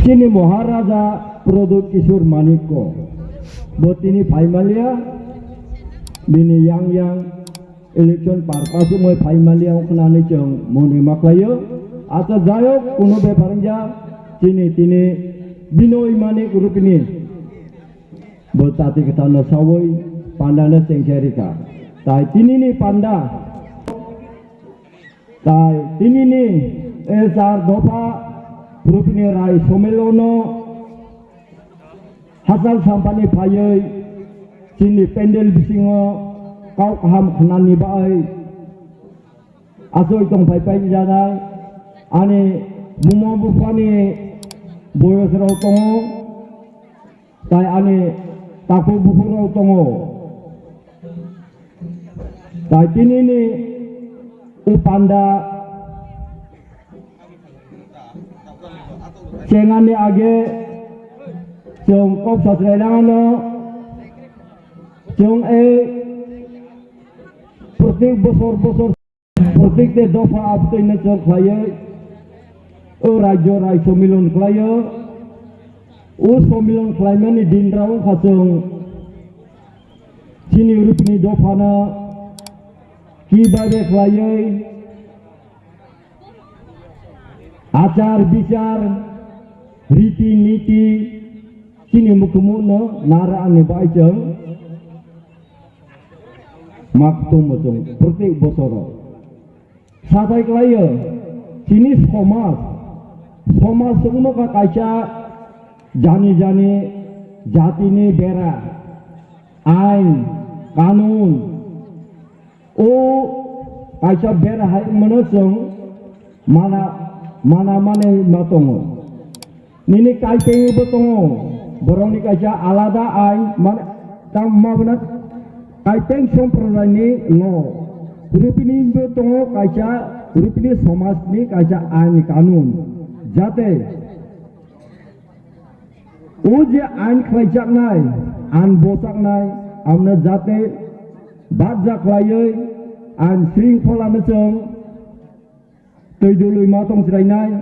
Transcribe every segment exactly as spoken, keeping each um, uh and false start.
Chini Maharaja Pradyut Kishore Manikya bo tini phaimalia, bini yang yang election purpose wngwi phaimalia wngkha hinwi chwng mone ma khlaio. Acha jayok, kuno bepar wngya, chini tini Binoy Manik Rupini bo chati kwtharno sawi pandano chengkhe rikha. Tai tinini panda, tai tinini e char dopha Rupini Rai Sommilono hachal sampani phaiwi chini pandal bisingo kok kaham khnani bai achoi tongphai pai janai ani buma buphani boyosrok tongo. Tai ani takhuk bukhukrok tongo. Tai tinini o panda chengani age chwng kok sachrai nangano. Chwng ei protek bosor bosor Protekte dopha abtwino chol khlaiwi o rajyo rai somilon khlaio. O somilon khlaimani din rao wngkha chwng chini Rupini dophano kibabe khlaiwi achar bichar, riti niti chini mukhumukno nara ani bai chwng mak tongmo chwng protek bosoro. Sathai khlaio, chini somaj, somaj wngma kha kaisa jani jani jatini bera, ain, kanun, o kaisa bera hai wngmano chwng mana, mana mane ma tongo. Nini kaipengbo tongo, borokni kaisa alada ain, mane, tam ma bwna kaipeng somprodaini law. Rupini bo tongo kaisa, Rupini somajni kaisa ain kanun. Jate o je ain khlaijaknai, ain bosaknai, amno jate badjak khlaiwi ain shringkholano chwng twi dului ma tong chwrainai.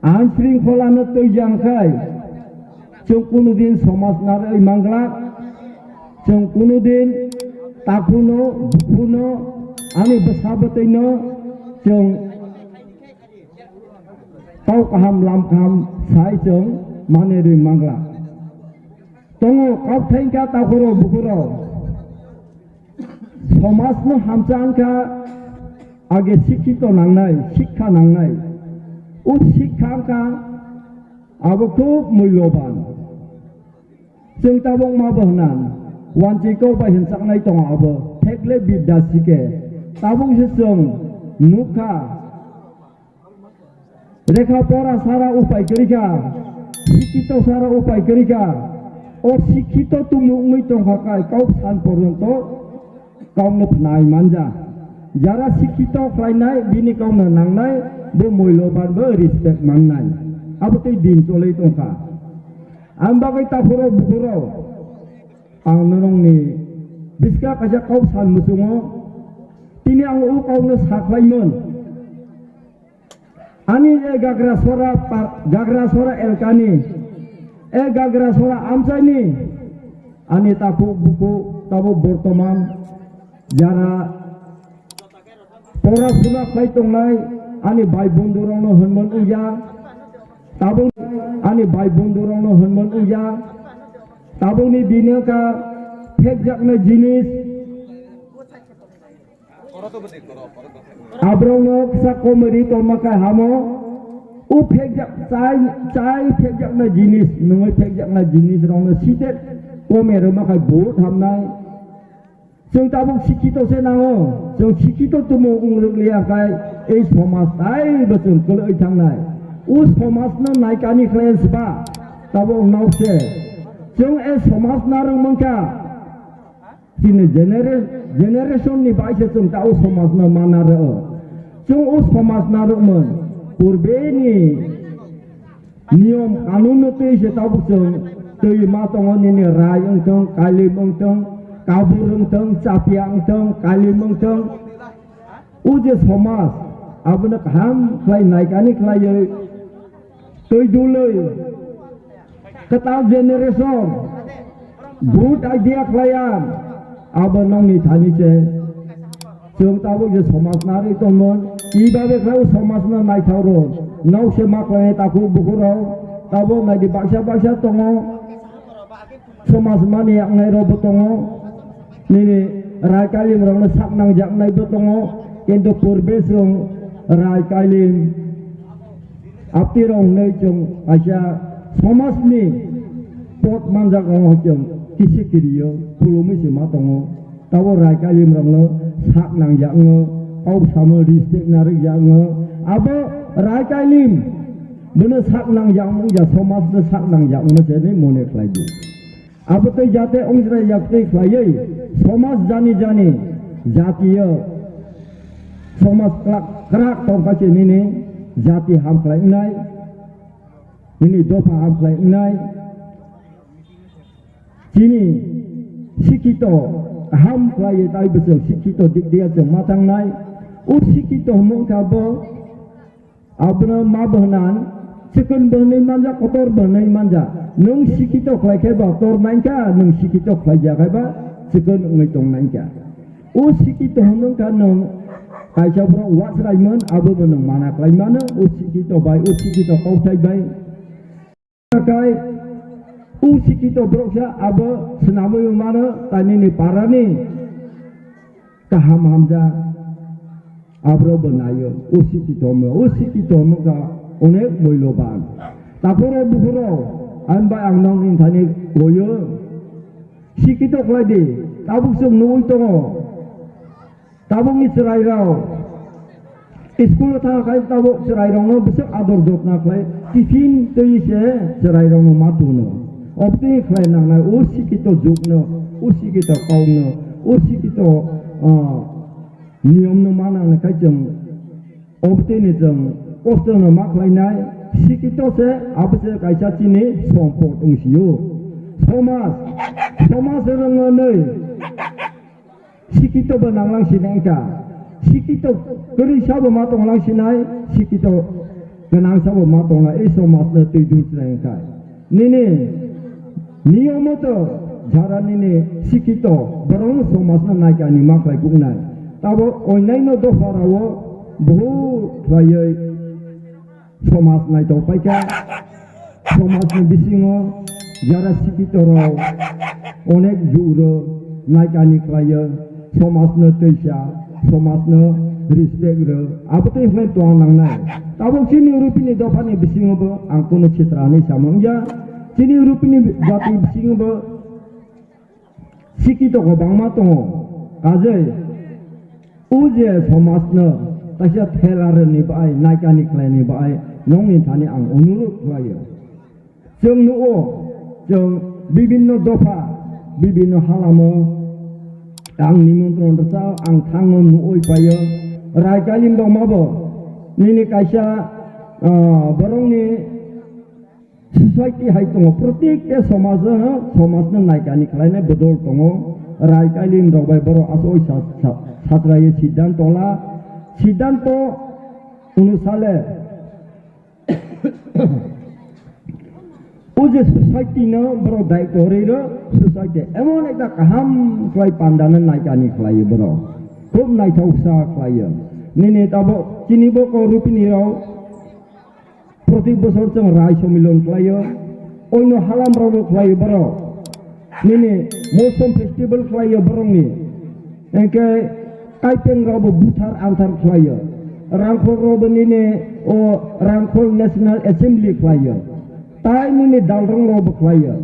Ain shringkholano twi jang khai chwng kunu din somaj narwi mangla, chwng kunu din takhuno, bukhuno, ani bwsa bwtwino chwng tau kaham lam kaham sai chwng manwi rwi mangla. Tongo kauthai wngkha takhuro bukhuro. Somajno hamcha wngkha age sikhito nangnai, sikha nangnai. O sikha wngkha abo khub mulyoban. Chwng tabuk ma bo hwnan, wanchi kok bai hwnchaknai tongo abo, thekle bidya sikhe. Tabuk se chwng nukha, Lekha pora sara upai kwrwi kha, sikhito sara upai kwrwi kha. O sikhito tumung wngwi tongkha khai kok san porjonto kokno phnai manja. Jara sikhito khlainai bini kokno nangnai, bo mulyoban bo respect mannai. Abo tei din cholwi tongkha. Ang bagwi takhuro bukhuro ang norokni bwskang kaisa kok san muchungo. Tini ang o kokno sakhlaimon. Ani e Gagrasora pa-, Gagrasora elkani, e Gagrasora amchaini, ani takhuk bukhuk tabuk bortoman jara pora suna khlai tongnai, ani bai bondhurokno hwnmon wngya, tabuk ani bai bondhurokno hwnmon wngya, tabukni bini wngkha phekjaknai jinis, Aborokno kisa komori tongma khe hamo. O phekjak chai, chai phekjaknai jinis, nungwi phekjaknai jinisrokno site kome rwma khe bahut hamnai. Chwng tabuk sikhito se nango, chwng sikhito tumo wng rwkliya khai ei somaj taibo chwng kwlwi thangnai. O somajno naikani khlai sba tabuk nokse. Chwng ei somaj narwk mankha. Chini genera-, generation ni bai se chwng ta o somaj no mana rw. Chwng o somaj narwkmung purbe ni niyom kanun no twi se tabuk chwng twi ma tongo nini rai wngthong, kalim wngthong, kabur wngthong, chapia wngthong, kalim wngthong. O je somaj abono kaham khlai naikani khlaiwi Twi dulwi, kwtal generation, good idea khlaiya, abo nokni thani se. Chwng tabuk je somaj narwi tongmon, kibabe khlai somaj no naithok rw, nok se ma khlai takhuk bukhuk rok, tabuk naidi baksa baksa tongo, somaj mani yaknai rok bo tongo, nini rai kailim rok no sak nang jaknai bo tongo, kintu purbe chwng rai kailim, Apti rok hwnwi chwng kaisa somajni pot manjak rok chwng kisi kirio khulumwi se ma tongo. Tabuk rai kailim rokno sak nangjak wngo, kok samo respect narwk jak wngo. Abo rai kailim bono sak nangjak wngya, somajno sak nangjak wngma se hinwi mone khlai di. Abo tei jate ongchrai yak tei khlaiwi somaj jani jani jatiyo somaj kwrak kwrak tongkha se nini jati ham khlai wngnai, nini dopha ham khlai wngnai. Chini sikito kaham khlaiwi tai bwswk sikito dik diya chwng ma tangnai. O sikito hwnwi kha bo Abono ma bo hwnan, chikon bo hwnwi manja, kotor bo hwnwi manja. Nwng sikito khlai khe ba tor nai kha, nwng sikito khlai ya khe ba chikon wngwi tong nai kha. O sikito hwnwi kha nwng kaisa borok wasraimon, abo bo nwng mana khlai mano, o sikito bai, o sikito kokthai bai. Kai, o sikito borok sa abo swnamwi mano, tai nini parani kaham hamjak, aborok bo naio, o sikito mo, o sikito mo ka onek muiloban. Takhoro bukhoro, ang bai ang nong nini thani koyo, sikito khlai di, tabuk chwng nugwi tongo. Tabukni chwrairok school-o thang khai tabuk chwrairokno bwswk ador jotna khlai, tiffin twi se chwrairokno ma tuno. Obtwi khlai nangnai o sikito jukno, o sikito kokno, o sikito, ah, niyomno ma nangnai khai chwng obtwini chwng kostono ma khlainai. Sikito se abo se kaisa chini sompot wngsio. Somaj, somaj rwngnai. Sikito bo nanglang sinai wngkha. Sikito kwrwi sabo ma tonglang sinai, sikito gwnang sabo ma tonglang, ei somajno twi dul sinai wngkha. Nini niyomoto jara nini sikito borokno somajno naikani ma khlai guknai. Tabo onyaino dopharao bohut khlaiwi somaj naithok paikha, somajni bisingo jara sikitorok onek juro naikani khlaio, somajno twisa, somajno respect rw, abo tei hwnwi tong nangnai. Tabuk chini Rupini dophani bisingobo ang kunu sitra hinwi samung ya, chini Rupini jati bisingobo Sikito kwbangma tongo, kajei o je somajno kaisa thelarni bai, naikani khlaini bai nongni thani ang onurod khlaio. Chwng nugo, chwng bibinno dopha, bibinno halamo ang nimontron rwchao, ang thango, nugwi paio. Rai kailim rokmabo nini kaisa, ah, borokni Society hai tongo, protekta somaj, somajno naikani khlainai bodol tongo. Rai kailim rok bai borok asoi sa-, sa-, sachraio siddhanto la, siddhanto onusale o je society no borok daitw rwi rw, society emon ekta kaham khlai pandano naikani khlaio borok, khub naithoksa khlaio. Nini tabuk chini bo ko Rupini rok Proti bosor chwng Rai Somilon khlaio, oino halam rokbo khlaio borok. Nini Mosom festival khlaio borokni. Hwnkhe kaipeng rokbo buthar anthar khlaio. Rangkhol rokbo nini o Rangkhol National Assembly khlaio. Tai nini dalrong rokbo khlaio.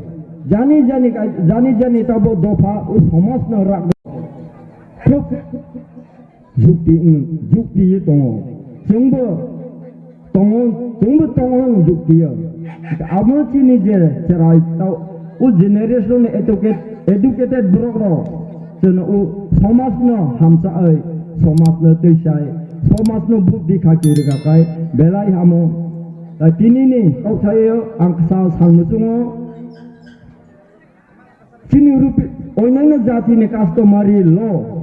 Jani jani kai-, jani jani tabo dopha o somajno rak. Khub Jukti, mm, jukti ye tongo. Chwngbo tongo, chwngbo tongo ang jukti yo. Amo chini je cherai tao, o generation ni educate-, educated borok rok, chwngno o somaj no hamchawi, somaj no twisai, somaj no buddhi khaki rwkha kai, belai hamo. Ta tini ni kauthai yo ang kwchal salmuchungo, chini rupi, oinano jati ni customary law.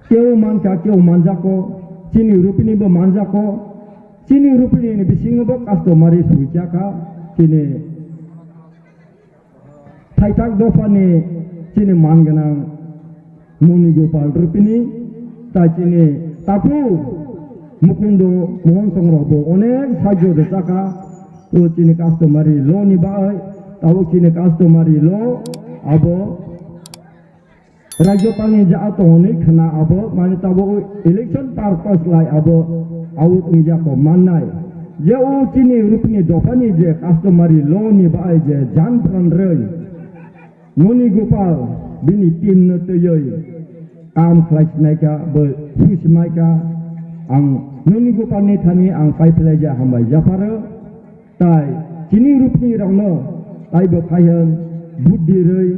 Keu mankha, keu manjako, chini rupini bo manjako, Chini Rupini ni bisingo bo customary swijak kha, chini thaithak dophani chini man gwnang Moni Gopal Rupini, tai chini takhuk Mukundo Mohon Songrok bo onek sajjo rwchak kha, o chini customary law ni bagwi, tabuk chini customary law abo Rajyopalni ja tongo hwnwi khna abo, mane tabuk election purpose lai abo out wngjak kho mannai. Je o chini Rupini dophani je customary law ni bai je jan pran rwi, Moni Gopal bini team no twiwi kam khlai sinai kha, bo sui sinai kha. Ang Moni Gopal ni thani ang pai phlai ja hambai japharo. Tai chini Rupini rokno taibo khai hwn buddhi rwi,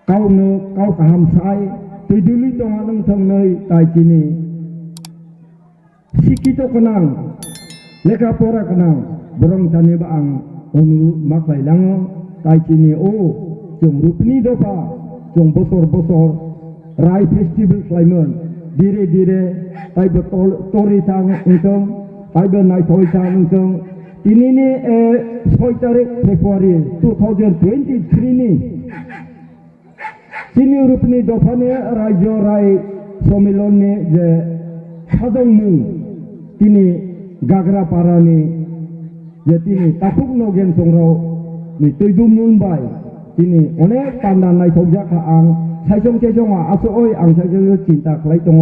kauno kau kaham sai, twi duli tonga nwng thwngnwi tai chini sikito gwnang, lekha pora gwnang borok thani bo ang onurud ma khlai lango. Tai chini o chwng Rupini dopha, chwng bosor bosor Rai festival khlaimon, dire dire taibo tor-, tori thang wngthong, taibo naithoi thang wngthong. Tinini, eh, soi tarik February two thousand twenty-three ni Chini Rupini dophani Rajyo Rai Somilonni je sajwngmung tini Gagraparani je tini takhuk Nogen Songrokni twidumung bai tini onek panda naithokjak kha ang, saisong saisong aswk oi ang saisong chinta khlai tongo.